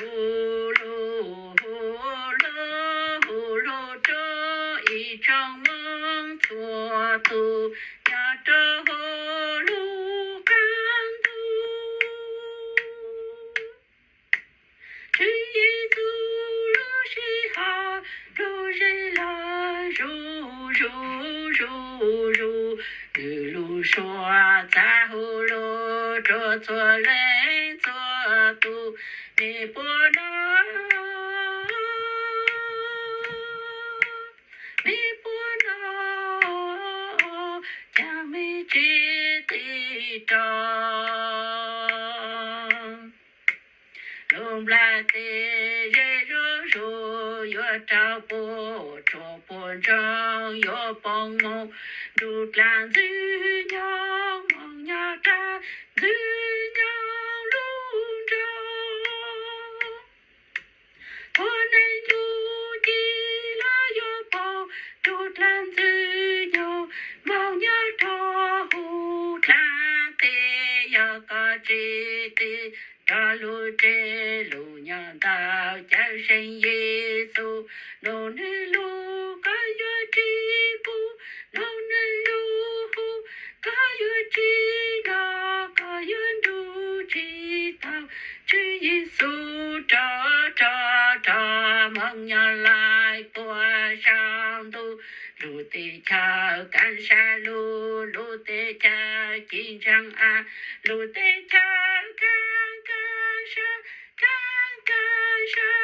Hu lug, hu lug, hu lug rua ib tsoom Hmoob txhua tus nyob rua huv lub qab ntuj. Tswv Yexus lub sij hawm lub zej los zuj zus zuj zus, nws lub suab txav hu lug rua txhua leej txhua tus, mej puab nov, mej puab nov, caag mej tsis tig rau. Lub nplaj teb ze zuj zus yuav rau puas tsuaj puas ntsoog, yuav poob moog nrug dlaag ntxwg nyoog, moog nyob rua ntxwg nyoog lub nroog. Txhua neeg lub cim los yuav poob nrug dlaag ntxwg nyoog, moog nyob rua huv dlaag teb. Yog koj tsis tig rua lub tsev lug nyob ntawm Cawmseej Yexus, nub nwg lug koj yuav tsis pum, nub nwg lug hu koj yuav tsis nov, koj yuav nrug tsis tau Tswv Yexus rov, rov, rov moog nyob lawm puag saum ntuj. Lub teb chaws kaaj sab lug, lub teb chaws ci ntseeg av, lub teb chaws kaaj, kaaj sab, kaaj, kaaj sab.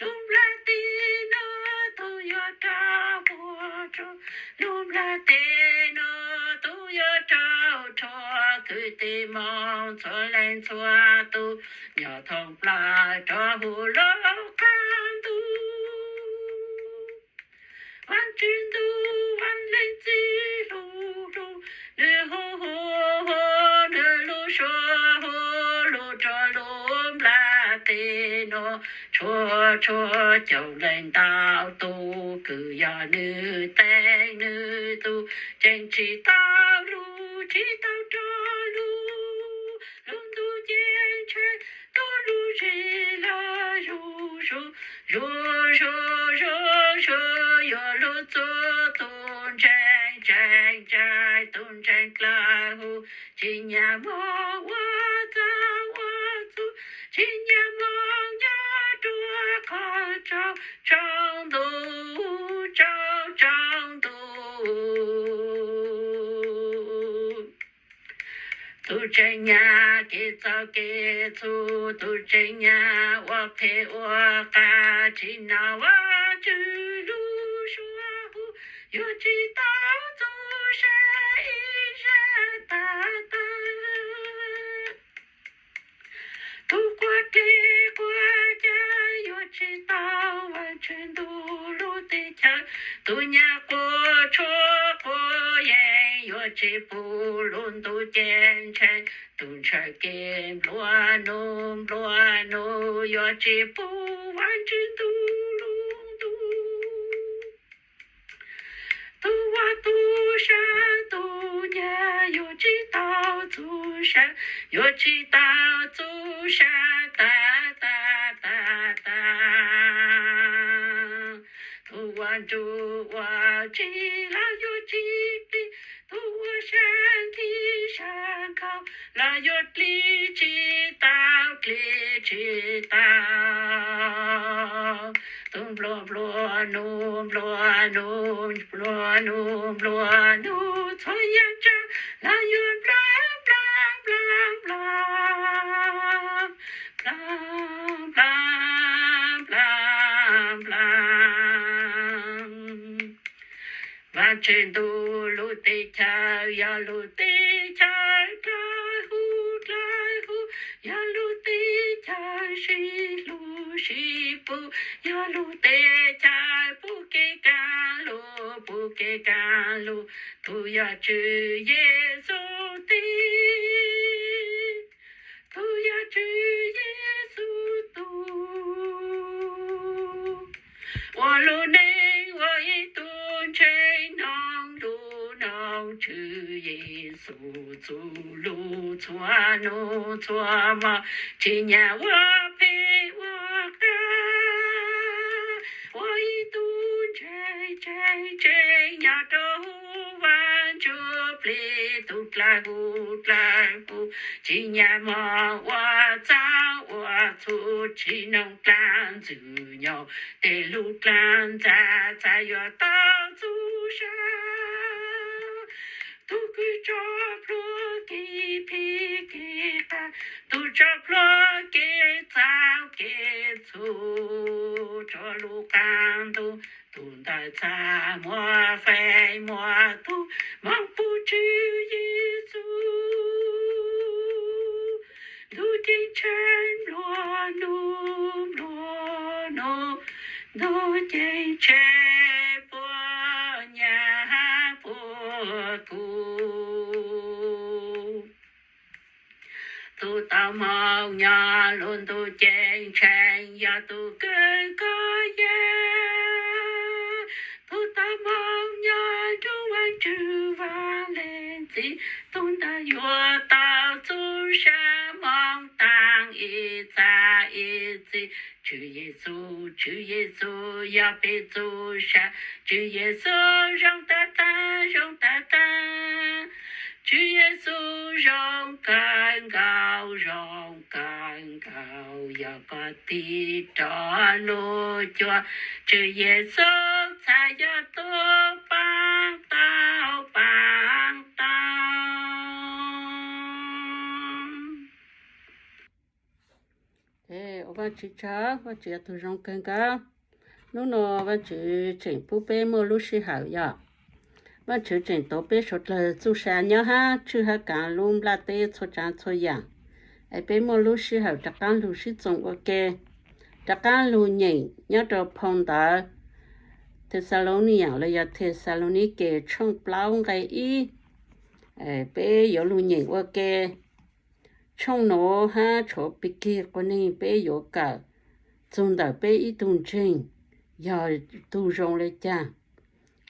Lub nplaj teb nuav tug yuav rau puas tsuaj, lub nplaj teb nuav tug yuav rau rua kwv tij Hmoob txhua leej txhua tus nyob thoob plaws rua huv lub qab ntuj. Vaajtswv ntuj, Vaaj Leej Txiv lug lug, nwg hu hu hu, nwg lub suab hu lug rua lub nplaj teb nuav, txhua txhua caug leej ntau tus, kws yog nwg teev nwg tug, tseem tsis tau lug, tsis tau rua lug, lub ntuj ceeb tsheej, tug lug zig lug zuj zus, zuj zus zuj zus, yuav lug txug tug ntseeg, ntseeg, ntseeg, tug ntseeg dlawg huv, tsis nyam moog ua txuj ua txuj, tsis nyam moog nyob rua qhov tsaus, tsaus ntuj, tsaus, tsaus ntuj. Tug ntseeg nyam kev txaus kev txhum, tug ntseeg nyam ua qhev ua qas, tsis nov Vaajtswv lub suab hu, yuav tsis tau txuj sa ib zag tag tag. Tug quaj dlej quaj cawv, yuav tsis tau Vaajtswv ntuj lub teb chaws. Tug nyam quaj tshuaj quaj yees, yuav tsis pum lub ntuj ceeb tsheej. Tug ntshaw kev nplua nuj nplua nuj, yuav tsis pum Vaajtswv ntuj lub ntuj. Tug ua tug saib tug nyam, yuav tsis tau txuj sa, yuav tsis tau txuj sa tag tag tag tag. Tug ua nruj ua ntsis los yuav tsis plig, tug ua sab nti sab nkhaus los yuav dlig tsis tau, dlig tsis tau. Tug nplua nplua nuj nplua nuj nplua nuj nplua nuj, txhua yaam tsaam los yuav nplua nplua nplua nplua nplua nplua nplua. Vaajtswv ntuj lub teb chaws yog lub teb chaws dlawg huv dlawg huv, yog lub teb chaws sib hlub sib pub, yog lub teb chaws pub kev kaaj lug pub kev kaaj lug. Tug yog Tswv Yexus tib, tug yog Tswv Yexus tug. Ua lub neej ua ib tug ntseeg noog lub noog Tswv Yexus. Txhua txhua lub txhua hnub txhua hmo, tsis nyam ua phem ua qab, ua ib tug ntseeg tseeb tseeb nyob rau hauv Vaj Ntsuj Plig, tus dlawg hu dlawg hu, tsis nyam mog ua txhaum ua txhum, tsis noog dlaab ntxwg nyoog, tej lub dlaab ntxa txhad yuav tau txuj sa. Tus kws tso plhuav kev phem kev qas, tus tso plhuav kev txhaum kev txhum rua lub qaab ntuj, tus ntawd txhad muaj feem muaj tub moog pum Tswv Yexus. Ntuj ceeb tsheej nplua nuj nplua nuj, ntuj ceeb tsheej puab nyam hab puab kub. Tug tau moog nyob lub ntuj ceeb tsheej yog tug kws koj yawg. Tug tau moog nyob nrug Vaajtswv vaaj leej txiv, tug ntawd yuav tau txuj sa moog taag ib txhis ib txhis. Tswv Yexus, Tswv Yexus yog peb txuj sa. Tswv Yexus zoo tag tag, zoo tag tag. Tswv Yexus zoo kawg nkaus, zoo kawg nkaus, yog koj tig rov lug cuag Tswv Yexus txhad yog tug paab tau paab tau. Ua Vaajtswv tsaug, Vaajtswv yog tug zoo kawg nkaus. Nub nua Vaajtswv tseem pub peb muaj lub sij hawm yog Vaajtswv tseem tuav peb suav dlawg txuj sa nyob hab tswj hab kaav lub nplaj teb txhua tsaav txhua yaam, es peb muaj lub sij hawm rov qaab lug sib txoos ua ke, rov qaab lug nyeem nyob rau phau ntawv Thexalaunikee los yog Thexalaunikem tshooj plaub nqe ib. Peb yuav lug nyeem ua ke tshooj nuav hab tshuav pig kig quas neeg peb yuav kawm txug ntawm peb ib tug ntseeg yog tug zoo le caag.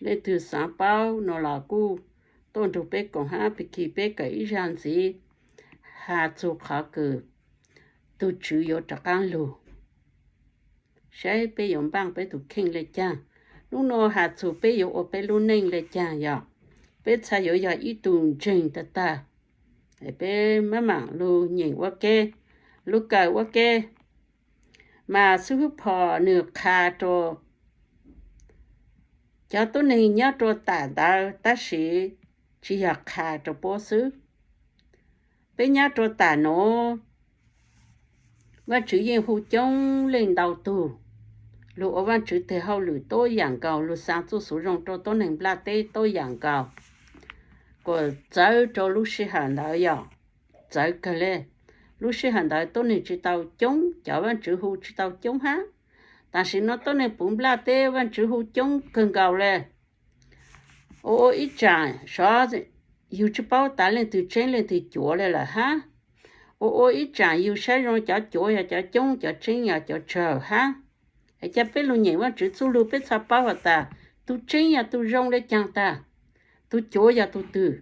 Leej twg xaav paub no los kuj tuaj nrug peb koom hab pig kig peb kawm ib zag ntxiv, has txug qhov kws tug Tswv yuav rov qaab lug, saib peb yuav npaaj peb tug kheej le caag. Nub nua has txug peb yuav ua peb lub neej le caag yog peb txhad yuav yog ib tug ntseeg tag tag. Peb maj maam lug nyeem ua ke, lug kawm ua ke. Mas xib hwb Phom nwg qha rua cov tuab neeg nyob rua tam ntawd tab sis tsi yog qha rua puab xwb. Peb nyob rua tam nuav, Vaajtswv yeej hu coob leej ntau tug lug ua Vaajtswv tug hauj lwm tuab yaam nkaus, lug xaa txuj xuv zoo rua tuab neeg nplaj teb tuab yaam nkaus. Kuas txawv rua lub sij hawm ntawd yog txawv kawg le. Lub sij hawm ntawd tuab neeg tsi tau coob, cov Vaajtswv hu tsi tau coob hab. Tam sim no tuab neeg puv nplaj teb Vaajtswv hu coob kawg nkaus le. Ua ua ib tsaam sov yug tsi paub tas leej twg tseeb leej twg cuav le lawm hab. Ua ua ib tsaam yug saib zoo cov cuav yog cov coob, cov tseeb yog cov tsawg hab. Es ca peb lug nyeem Vaajtswv txuj lug peb txhaj paub has tas tug tseeb yog tug zoo le caag tag, tug cuav yog tug twg.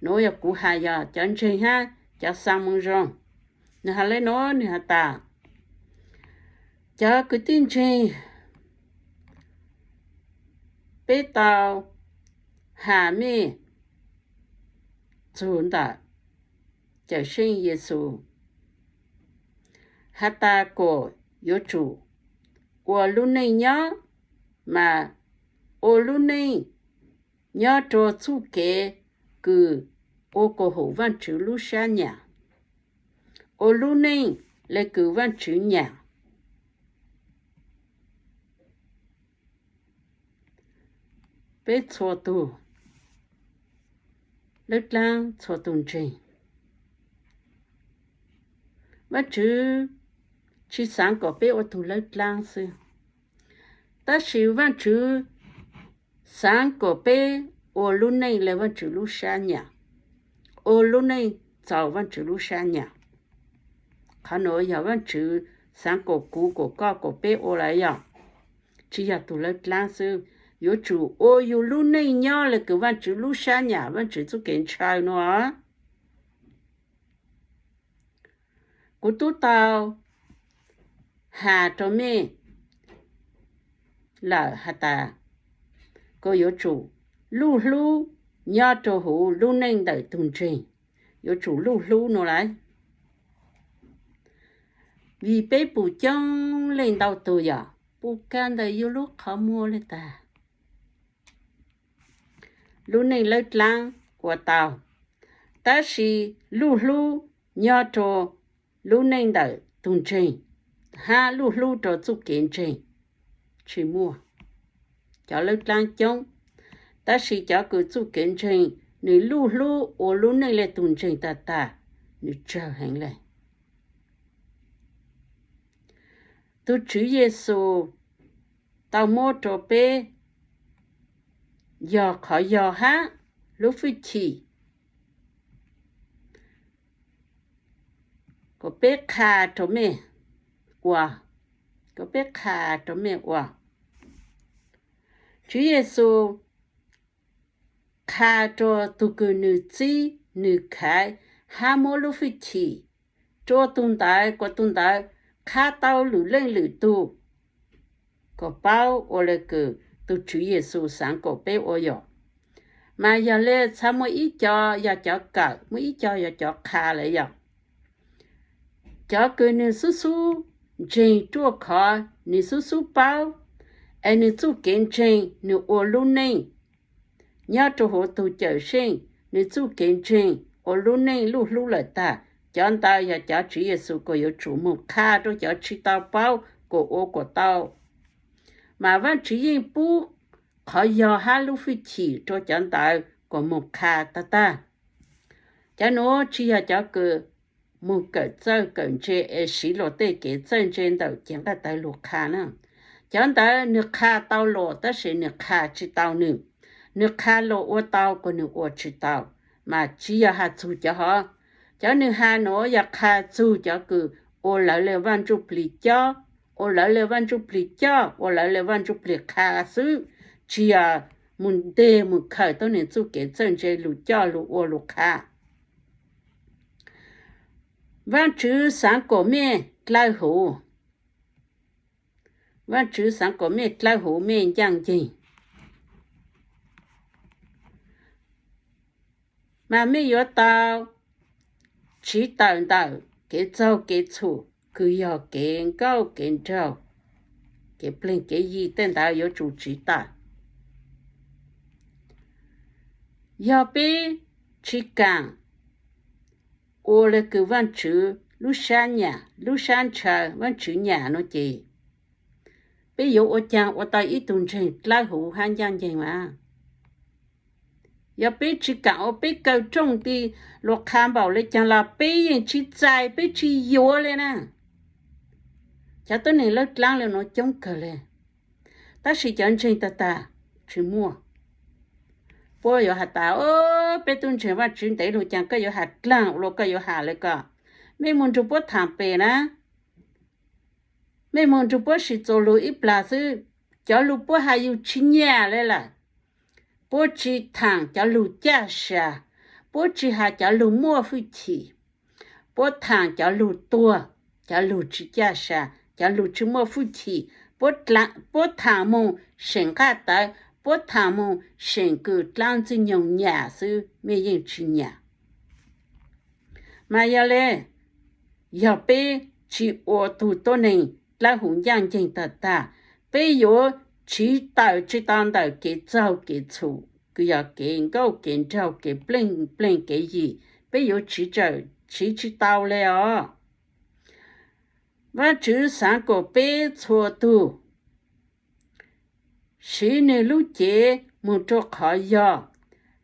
Nuav yog kuv has yog cov ntseeg hab cov xaa moo zoo. Nwg has le nuav, nwg has tas, cov kwv tij ntseeg, peb tau has mej txug ntawm Cawmseej Yexus has tas kom yuav tsum ua lub neej nyob, mas ua lub neej nyob rua txuj kev kws ua kuas hum Vaajtswv lub sab nyam, ua lub neej le kws Vaajtswv nyam. Peb txhua tug lawb dlaab txhua tug ntseeg, Vaajtswv tsi xaav kom peb ua tug lawb dlaab xwb, tab sis Vaajtswv xaav kom peb ua lub neej le Vaajtswv lub sab nyam, ua lub neej txaus Vaajtswv lub sab nyam. Qhov nuav yog Vaajtswv xaav kom kuv kom koj kom peb ua lawm yog, tsi yog tug lawb dlaab xwb. yuav tsum ua yus lub neej nyob le kws Vaajtswv lub sab nyam, Vaajtswv txuj kev ntshaw no. Kuv tub tau has rua mej lawm has tas, koj yuav tsum luj hlub nyob rua huv lub neej ntawm tug ntseeg, yuav tsum luj hlub no lawm. Vim peb pum coob leej ntau tug yog pum kag ntawm yus lub qhov muag le tag. Lub neej lawb dlaab ua tau, tab sis luj hlub nyob rua lub neej ntawm tug ntseeg hab luj hlub rua txuj kev ntseeg tsi muaj. Cov lawb dlaab coob, tab sis cov kws txuj kev ntseeg, nwg luj hlub ua lub neej le tug ntseeg tag tag, nwg tsawg heev le. Tug Tswv Yexus tau muab rua peb yog qhov yog hab lub fwj chim kom peb qha rua mej ua, kom peb qha rua mej ua. Tswv Yexus qha rua tug kws nwg txib, nwg khaiv hab muab lub fwj chim rua tug ntawd, kuas tug ntawd qha tau lwm leej lwm tug kom paub ua le kws tug Tswv Yexus xaav kom peb ua yom. Mas yog le txhad muaj ib co yog cov kawm, muaj ib co yog cov qha lawm yom. Cov kws nwg xub xub ntseeg ruaj khov, nwg xub xub paub, es nwg txuj kev ntseeg nwg ua lub neej nyob rua huv tug Cawm Seej, nwg txuj kev ntseeg ua lub neej luj hlub lawm tag, cov ntawd yog cov Tswv Yexus kom yuav tsum moog qha rua cov tsi tau paub kom ua kom tau. Mas Vaajtswv yeej pub qhov yog hab lub fwj chim rua cov ntawd kom moog qha tag tag. Cov nuav tsi yog cov kws moog kawm txawj kawm ntse es siv luas tej kev txawj ntse ntawm cev nqaj tawv lug qha na. Cov ntawd nwg qha tau luas tab sis nwg qha tsi tau nwg, nwg qha luas ua tau kuas nwg ua tsi tau, mas tsi yog has txug cov hov. Cov nwg has nuav yog qha txug cov kws ua lawv le Vaaj Ntsuj Plig cob, ua lawv le Vaaj Ntsuj Plig coj, ua lawv le Vaaj Ntsuj Plig qha xwb, tsi yog moog nteg moog khaws tuab neeg txuj kev txawj ntse lug coj lug ua lug qha. Vaajtswv xaav kom mej dlawb huv. Vaajtswv xaav kom mej dlawb huv mej ncaaj nceeg, mas mej yuav tau tsiv tawm ntawm kev txaug kev txhum kws yog kev nkauj kev nraug, kev pleg kev yig tej ntawd yuav tsum tsiv tawm. Yog peb tsi kaam ua le kws Vaajtswv lub sab nyam, lub sab ntshaw, Vaajtswv nyam no ces peb yuav ua caag ua tau ib tug ntseeg dlawb huv hab ncaaj nceeg mas? Yog peb tsi kaam ua peb kaw rooj ti luas qha npaum le caag los peb yeej tsi txais, peb tsi yuav le na. Cov tuab neeg lawb dlaab le nuav coob kawg le, tab sis cov ntseeg tag tag tsi muaj. Puab yuav has tas, peb tub ntseeg Vaajtswv ntev lug caag koj yuav has dlaag ua luas koj yuav has le ko. Mej moog nrug puab thaam pem na, mej moog nrug puab sim txuas lug ib plag xwb, cov lug puab has yug tsi nyam le lawm. Puab tsi thaam cov lug caj sa, puab tsi has cov lug muaj fwj chim, puab thaam cov lug tuag, cov lug tsi caj sa, cov lug tsi muaj fwj chim. Puab thaam moog seem nqaj tawv, puab thaam moog seem kws dlaab ntxwg nyoog nyam xwb, mej yeej tsi nyam. Mas yog le, yog peb tsi ua tug tuab neeg dlawb huv ncaaj nceeg tag tag, peb yuav tsiv tawm tsi tau ntawm kev txaug kev txhum kws yog kev nkauj kev nraug, kev pleg pleg kev yig, peb yuav tsiv tsi tau le os. Vaajtswv xaav kom peb txhua tug siv nwg lub cev moog rua qhov yog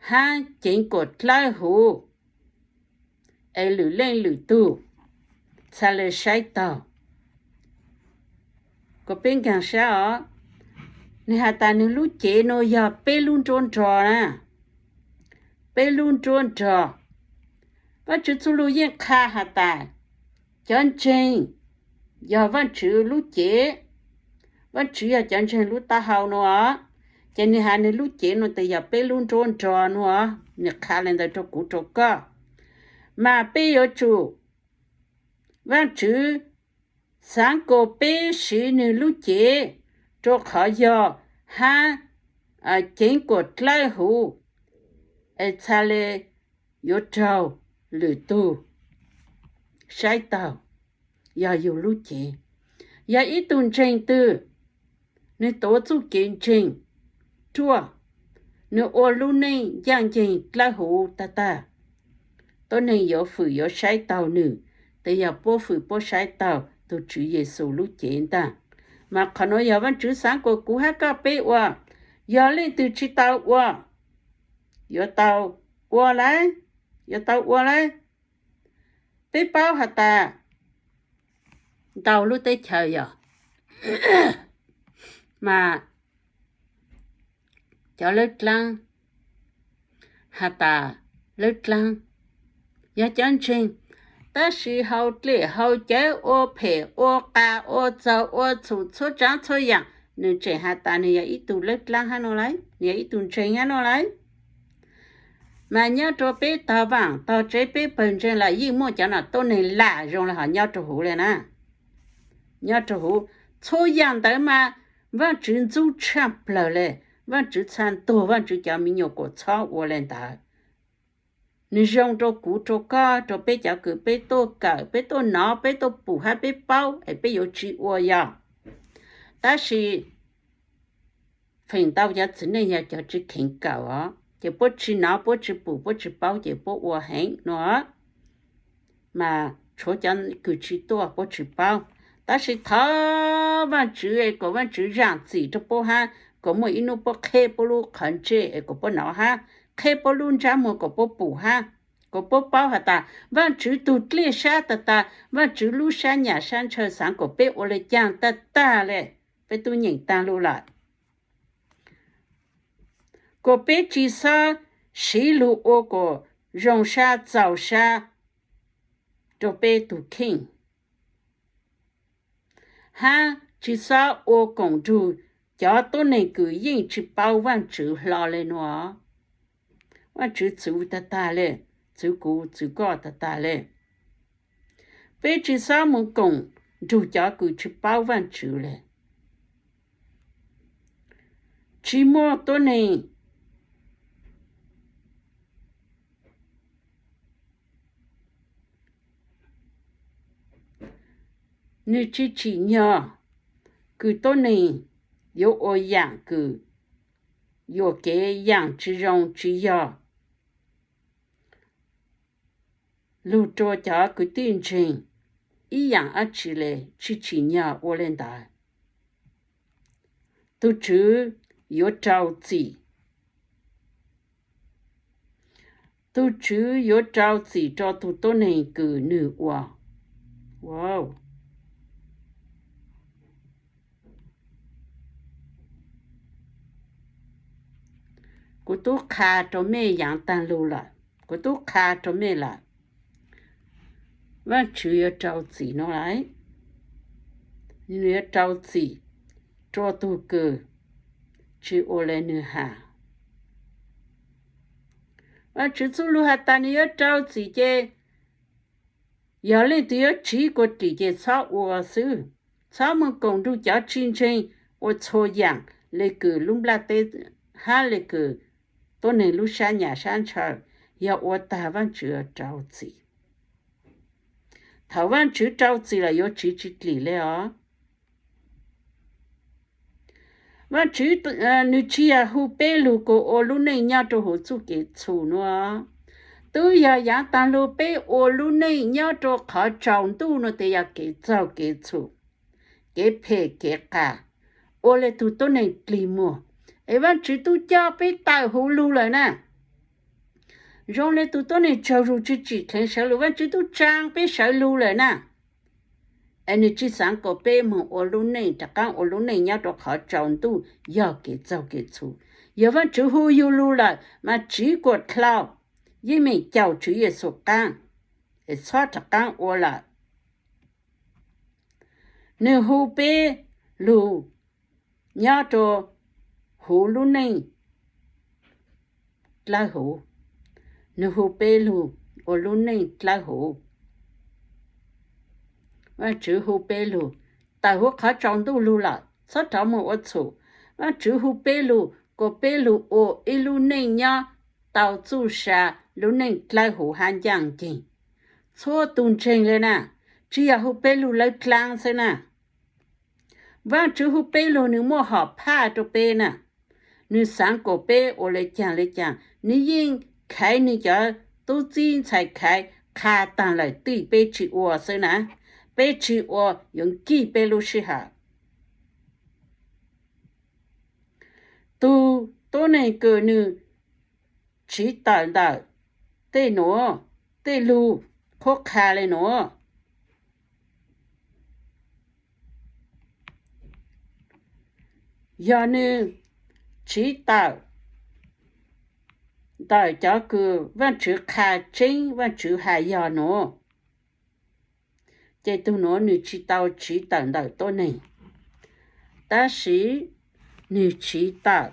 hab ceev kom dlawb huv, es lwm leej lwm tug txhad le saib taug. Kuas peb nkaag sab os, nwg has tas nwg lub cev nuav yog peb lub nruab nrog na, peb lub nruab nrog. Vaajtswv txuj lug yeej qha has tas, cov ntseeg yog Vaajtswv lub cev, Vaajtswv yog cov ntseeg lub taub hau nuav os. Ces nws has nws lub cev no tias yog peb lub nruab nrog no, nws qha li ntawd rau kuv rau koj. Mas peb yuav tsum, Vaajtswv xaav kuas peb siv nws lub cev, rua qhov yog hab ceev kuas dlawb huv, es txhaj le yuav raug lwm tug saib taug. Yog yug lub cev, yog ib tug ntseeg twg, nwg tuav txuj kev ntseeg ruaj, nwg ua lub neej ncaaj nceeg dlawb huv tag tag, tuab neeg yuav fwm yuav saib taug nwg, tes yog puab fwm puab saib taug tug Tswv Yexus lub cev ntag. Mas qhov nuav yog Vaajtswv xaav kuas kuv hab koj peb ua. Yog leej twg tsi tau ua, yuav tau ua lauj, yuav tau ua lauj. Peb paub has tas ntau lub teb chaws yog, mas cov lawb dlaab, has tas lawb dlaab yog cov ntseeg, tab sis haus dlej haus cawv, ua phem ua qas, ua txaug ua txhum, txhua tsaav txhua yaam, nwg tseem has tas nwg yog ib tug lawb dlaab hab no lauj, nwg yog ib tug ntseeg hab no lauj. Mas nyob rua peb tog vaaj tog tsev, peb pawg ntseeg los yeej muaj cov nom tuab neeg lam zoo le hov nyob rua huv le na. Nyob rua huv, txhua yaam ntawd mas Vaajtswv ntxub tshaj plawg le. Vaajtswv txhaj ntuag Vaajtswv cov me nyuam kuas txhob ua le ntawd. Nwg zoo rua kuv rua koj, rua peb cov kws peb tuaj kawm, peb tuaj nov, peb tuaj pum hab peb paub es peb yuav tsi ua yog. Tab sis feem ntau cov txiv neej yog cov tsi kheev kawm os, ces puab tsi nov puab tsi pum puab tsi paub ces puab ua heev no. Mas tshuav cov kws tsi tuaj puab tsi paub. Tab sis thov Vaajtswv es kom Vaajtswv zaam txim rua puab hab kom muaj ib nub puab qheb puab lub qhov ntsej es kom puab nov hab, qheb puab lub ntsab muag kom puab pum hab, kom puab paub has tas Vaajtswv tug dlej sab tag tag, Vaajtswv lub sab nyam sab ntshaw xaav kom peb ua le caag tag tag le, peb tub nyeem taag lug lawm. Kom peb tsi xob siv lug ua kom zoo sab txaus sab rua peb tug kheej, hab tsi xob ua koom nrug cov tuab neeg kws yeej tsi paub Vaajtswv hlo le nuav. Vaajtswv txwv tag tag le, txwv kuv txwv koj tag tag le. Peb tsi xob moog koom nrug cov kws tsi paub Vaajtswv le. Tsi muaj tuab neeg nwg tsi tsim nyog kws tuab neeg yuav ua yaam kws yuam kev, yaam tsi zoo tsi yog lug rua cov kwv tij ntseeg ib yaam dlaab tsi le, tsi tsim nyog ua le ntawd. Tug Tswv yuav rau txim. Tug Tswv yuav rau txim rua tug tuab neeg kws nwg ua. Kuv tub qha rua mej yaav taag lug lawm, kuv tub qha rua mej lawm. Vaajtswv yuav rau txim nuav lawm, nwg yuav rau txim rua tug kws tsi ua le nwg has. Vaajtswv txuj lug has tas nwg yuav rau txim ces yog leej twg yuav tsiv kuas dim ces txhob ua xwb, txhob moog koom nrug cov tsi ntseeg ua txhua yaam le kws lub nplaj teb hab le kws tuab neeg lub sab nyam sab ntshaw, yog ua tag Vaajtswv yuav rau txim. Thaum Vaajtswv rau txim los yuav tsiv tsi dlim le os. Vaajtswv nwg tsi yog hu peb lug kuas ua lub neej nyob rua huv txuj kev txhum nuav, tub yog yaav taag lug peb ua lub neej nyob rua qhov tsaus ntuj nuav tes yog kev txaug kev txhum, kev phem kev qas, ua le tug tuab neeg dlig muag. Es Vaajtswv tub coj peb tawm huv lug lawm na. Zoo le tug tuab neeg tsaug zug tsi tsim dheev sawv lug, Vaajtswv tub tsaa peb sawv lug lawm na. Es nwg tsi xaav kuas peb moog ua lub neej, rov qaab ua lub neej nyob rua qhov tsaus ntuj yog kev txaug kev txhum. Yog Vaajtswv hu yug lug lawm mas tsiv kuas dlhau, yeej meem caum Tswv Yexus qaab, es txhob rov qaab ua lawm. Nwg hu peb lug nyob rua huv lub neej dlawb huv. Nws hu peb lug ua lub neej dlawb huv. Vaajtswv hu peb lug tawm huv qhov tsaus ntuj lug lawm, txhob rov moog ua txhum. Vaajtswv hu peb lug kuas peb lug ua ib lub neej nyob tau txuj sa, lub neej dlawb huv hab ncaaj nceeg. Txhua tug ntseeg le na, tsi yog hu peb lug lawv dlaab xwb na. Vaajtswv hu peb lug nws muaj hom phaj rua peb na. Nws xaav kuas peb ua le caag le caag, nws yeej khaiv nws cov tub txib ntxhais khaiv qha taag lawm twb peb tsi ua xwb na. Peb tsi ua yuav nkig peb lub sij hawm. Tug tuab neeg kws nws tsiv tawm ntawm tej nuav, tej lug qhuab qha le nuav, yog nwg tsiv tawm ntawm cov kws Vaajtswv qha tseeb, Vaajtswv has yog nuav, ces tug nuav nwg tsi tau tsiv tawm ntawm tuab neeg, tab sis nwg tsiv tawm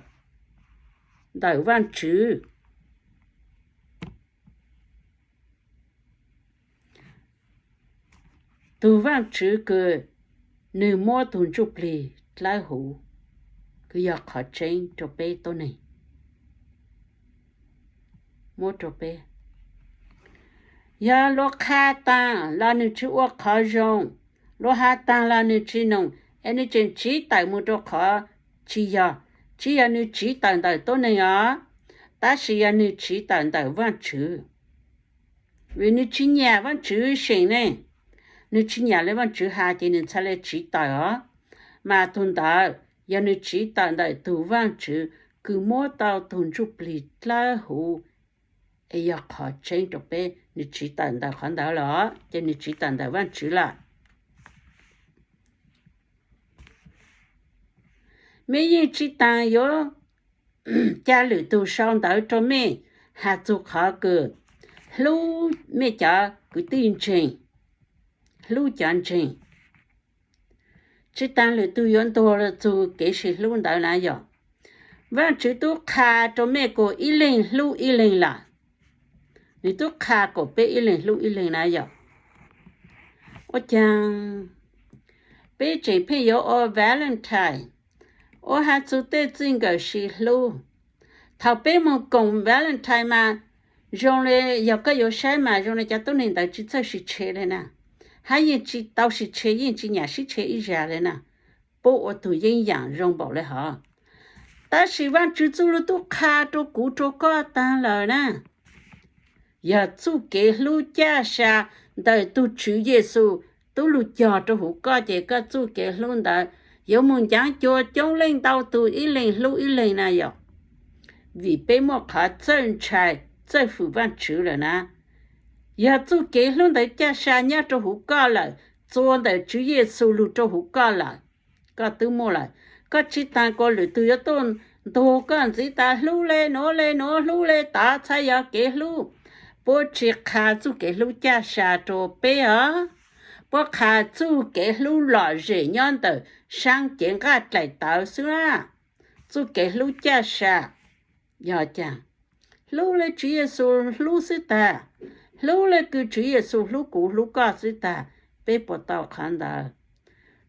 ntawm Vaajtswv. Tug Vaajtswv kws nwg muab tug ntsuj plig dlawb huv, kws yog qhov tseeb rua peb tuab neeg. Muab rua peb, yog luag qha taag los nwg tsi ua qhov zoo, luag has taag los nwg tsi noog, es nwg tseem tsiv tawm moog rua qhov tsi yog. Tsi yog nwg tsiv tawm ntawm tuab neeg os, tab sis yog nwg tsiv tawm ntawm Vaajtswv. Vim nwg tsi nyam Vaajtswv seem ne, nwg tsi nyam le Vaajtswv has ces nwg txhad le tsiv tawm os. Mas tug ntawd yog nwg tsiv tawm ntawm tug Vaajtswv kws muab tau tug ntsuj plig dlawb huv, es yog qhov tseeb rua peb, nwg tsiv tawm ntawm qhov ntawd los ces nwg tsiv tawm ntawm Vaajtswv lawm. Mej yeej tsi taag yuav ca lwm tug sau ntawv rua mej has txug qhov kws hlub mej cov kwv tij ntseeg, hlub cov ntseeg. Tsi taag lwm tug yuav ntuag txug kev sib hlub ntawd na yog. Vaajtswv tub qha rua mej kuas ib leeg hlub ib leeg lawm. Nwg tub qha kuas peb ib leeg hlub ib leeg na yog. Ua caag peb tseem pheej yuav ua Valentine, ua has txug tej txij nkawm sib hlub? Thaum peb moog koom Valentine mas zoo le, yog koj yuav saib mas zoo le cov tuab neeg ntawd tsi txawj sib tshe le na, hab yeej tsi tau sib tshe, yeej tsi nyam sib tshe ib zag le na. Puab ua tug yeeb yaam zoo npaum le hov. Tab sis Vaajtswv txuj lug tub qha rua kuv rua koj taag lawm na. Yog txuj kev hlub caj sa ntawm tug Tswv Yexus tub lug cog rua huv koj ces koj txuj kev hlub ntawd yuav moog ncav cua coob leej ntau tug ib leeg hlub ib leeg na yog. Vim peb muaj qhov txawj ntshai, txawj fwm Vaajtswv lawm na. Yog txuj kev hlub ntawd caj sa nyob rua huv koj lawm, txua ntawm Tswv Yexus lug rua huv koj lawm, koj twb muaj lawm. Koj tsi taag kuas lwm tug yuav tuaj ntuag koj ntxiv tas hlub le nuav le nuav, hlub le tod, txhad yog kev hlub. Puab tsi qha txuj kev hlub caj sa rua peb os. Puab qha txuj kev hlub lom zem nyob ntawm saab cev nqaj dlaim tawv xwb na. Txuj kev hlub caj sa yog caag? Hlub le Tswv Yexus hlub xwb tag, hlub le kws Tswv Yexus hlub kuv hlub koj xwb tag, peb puas tau qhov ntawd?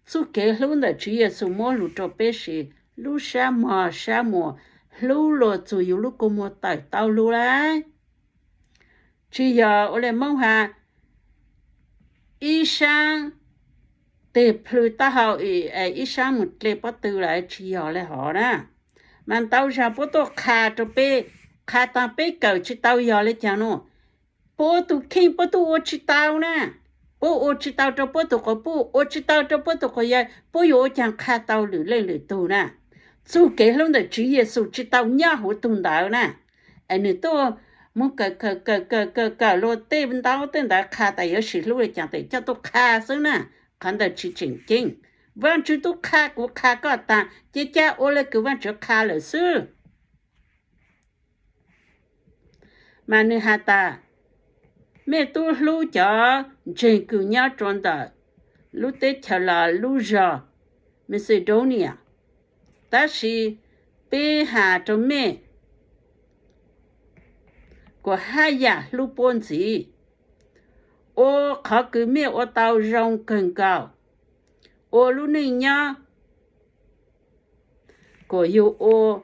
Txuj kev hlub ntawm Tswv Yexus muab lug rua peb siv, lub sab mog sab muag, hlub luag txug yus lub kua muag tawm tau lug lawm. Tsi yog ua le Moob has, ib saab teg plhws taub hau, ib saab moog dle pob tw lawm, tsi yog le hov na. Mas ntau zag puab tuaj qha rua peb, qha taag peb kawm tsi tau yog le caag nuav. Puab tug kheej puab tub ua tsi tau na. Puab ua tsi tau rua puab tug quas puj, ua tsi tau rua puab tug quas yawg, puab yuav ua caag qha tau lwm leej lwm tug na? Txuj kev hlub ntawm Tswv Yexus tsi tau nyob huv tug ntawd na. Es nwg tuaj moog kawm kawm kawm kawm kawm kawm luag tej ntaub tej ntawv qha tas yuav sis hlub le caag tes coj tuaj qha xwb na. Qhov ntawd tsi tseem ceeb. Vaajtswv tub qha kuv qha koj taag ces ca ua le kws Vaajtswv qha lawm xwb. Mas nwg has tas, mej tub hlub cov ntseeg kws nyob rua ntawm lub teb chaws los lub zog Macedonia, tab sis Peb has rau mej kuas haj yam hlub puab ntxiv, ua qhov kws mej ua tau zoo kawg nkaus, ua lub neej nyob kuas yug ua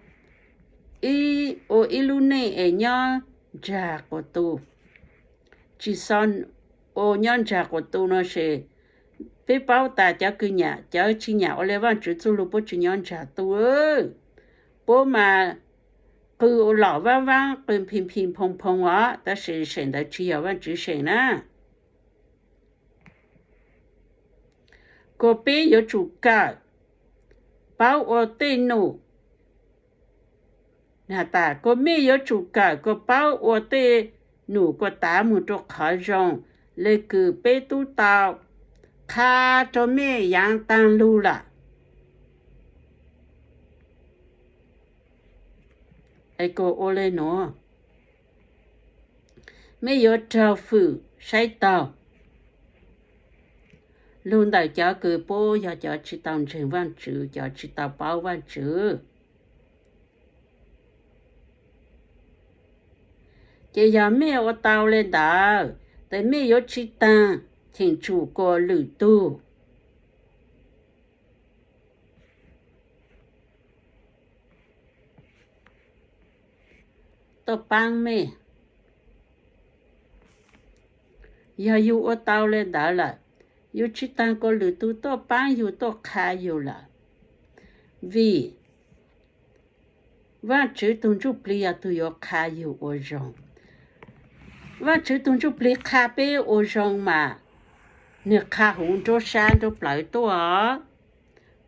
ib lub neej es nyob ntsag quas tu. Tsis xav ua nyob ntsag quas tu no ces peb paub tas cov kws nyam, cov tsis nyam ua le Vaajtswv txuj lug puab tsis nyob ntsag tu. Puab mas qw ua lom vaab vaab, qw phi phi phoo phoo os, tab sis seem ntawd tsis yog Vaajtswv seem na. Kuas peb yuav tsum kawm paub ua tej num, tas kuas mej yuav tsum kawm kuas paub ua tej num kuas tav moog rua qhov zoo, le kws peb tub tau qha rua mej yaav taag lug lawm. Kuas ua le nuav, mej yuav raug fwm saib taug lug ntawm cov kws puab yog cov tsis tau ntseeg Vaajtswv, cov tsis tau paub Vaajtswv. Ces yog mej ua tau le ntawd, tes mej yuav tsis taag cheem tsum kuas lwm tug tuaj paab mej. Yog yug ua tau le ntawd lawm, yug tsis taag kuas lwm tug tuaj paab yug tuaj qha yug lawm, vim Vaajtswv tug Ntsuj Plig yog tug yuav qha yug ua zoo. Vaajtswv tug Ntsuj Plig qha peb ua zoo mas nwg qha huv nruab sab nruab plawv tuaj.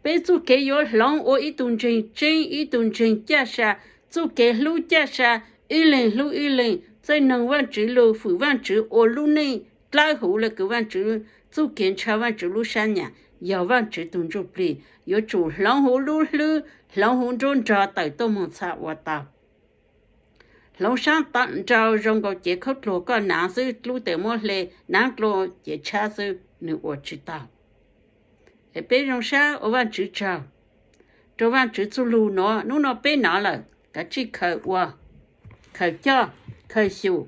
Peb txuj kev yuav hloov ua ib tug ntseeg tseeb, ib tug ntseeg caj sa, txuj kev hlub caj sa, ib leeg hlub ib leeg, txawj noog Vaajtswv lug, fwm Vaajtswv, ua lub neej dlawb huv le kws Vaajtswv txuj kev ntshaw, Vaajtswv lub sab nyam, yog Vaajtswv tug Ntsuj Plig. Yuav tsum hloov huv lub hlwb, hloov huv nruab nrog tawm tuaj moog txha ua tau. Hloov saab nrau zoo nkaus cev khaub dluag koj naav xwb, dlub tes muab hle, naav dlua cev tshab xwb, nwg ua tsis tau. Es peb zoo sab ua Vaajtswv tsaug rua Vaajtswv txuj lug nuav. Nub nua peb nov lawm, kav tsij khaws ua, khaws coj, khaws xyum.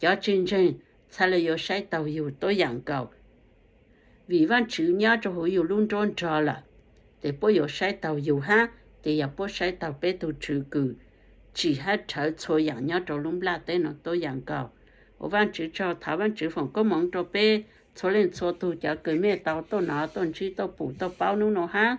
Cov tsis ntseeg txhaj le yuav saib taug yug tuab yaam nkaus, vim Vaajtswv nyob rua huv yug lub nruab nrog lawm, tes puab yuav saib taug yug hab, tes yog puab saib taug peb tug Tswv kws tsim hab rhawv txhua yaam nyob rua lub nplaj teb nuav tuab yaam nkaus. Ua Vaajtswv tsaug, thov Vaajtswv foom koob moov rua peb txhua leej txhua tug cov kws mej tau tuaj nov tuaj ntsib tuaj pum tuaj paub nub nua hab.